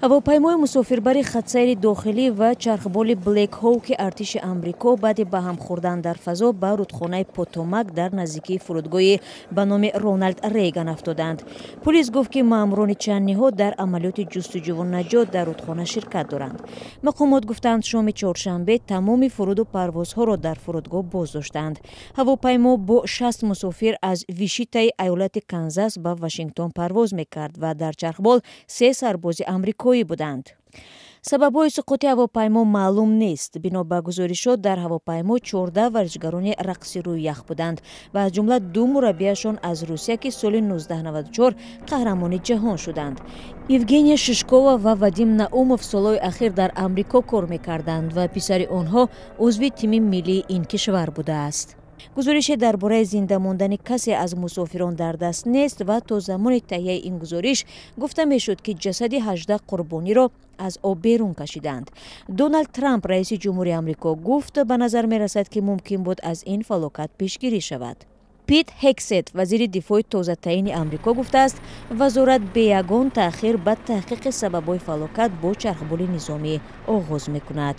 Ҳавопаймои мусофирбари хатсайри дохилӣ ва чархболи Блек Ҳоуки артиши Амрико баъди ба ҳам хӯрдан дар фазо ба рудхонаи Потомак дар наздикии фурудгоҳи ба номи Роналд Рейган афтоданд. Пулис гуфт, ки маъмурони чанд ниҳод дар амалиёти ҷустуҷӯву наҷот дар рудхона ширкат доранд. Мақомот гуфтанд, шоми чоршанбе тамоми фуруду парвозҳоро дар фурудгоҳ боздоштанд. Ҳавопаймо бо 60 мусофир аз Вишитаи аёлати Канзас ба Вашингтон парвоз мекард ва дар чархбол се сарбози амрикоӣ буданд. Сабабҳои суқути ҳавопаймо маълум нест. Бино ба гузоришот, дар ҳавопаймо 14 варзишгарони рақси рӯи ях буданд ва аз ҷумла ду мураббияшон аз Русия, ки соли 1994 қаҳрамони ҷаҳон шуданд. Евгения Шишкова ва Вадим Наумов солҳои ахир дар Амрико кор мекарданд ва писари онҳо узви тими миллии ин кишвар будааст. Гузорише дар бораи зинда мондани касе аз мусофирон дар даст нест ва то замони таҳияи ин гузориш гуфта мешуд, ки ҷасади 18 қурбониро аз об берун кашиданд. Доналд Трамп, раиси ҷумҳури Амрико, гуфт, ба назар мерасад, ки мумкин буд аз ин фалокат пешгирӣ шавад. Пит Ҳегсет, вазири дифои тозатаъини Амрико, гуфтааст, вазорат бе ягон таъхир ба таҳқиқи сабабҳои фалокат бо чархболи низомӣ оғоз мекунад.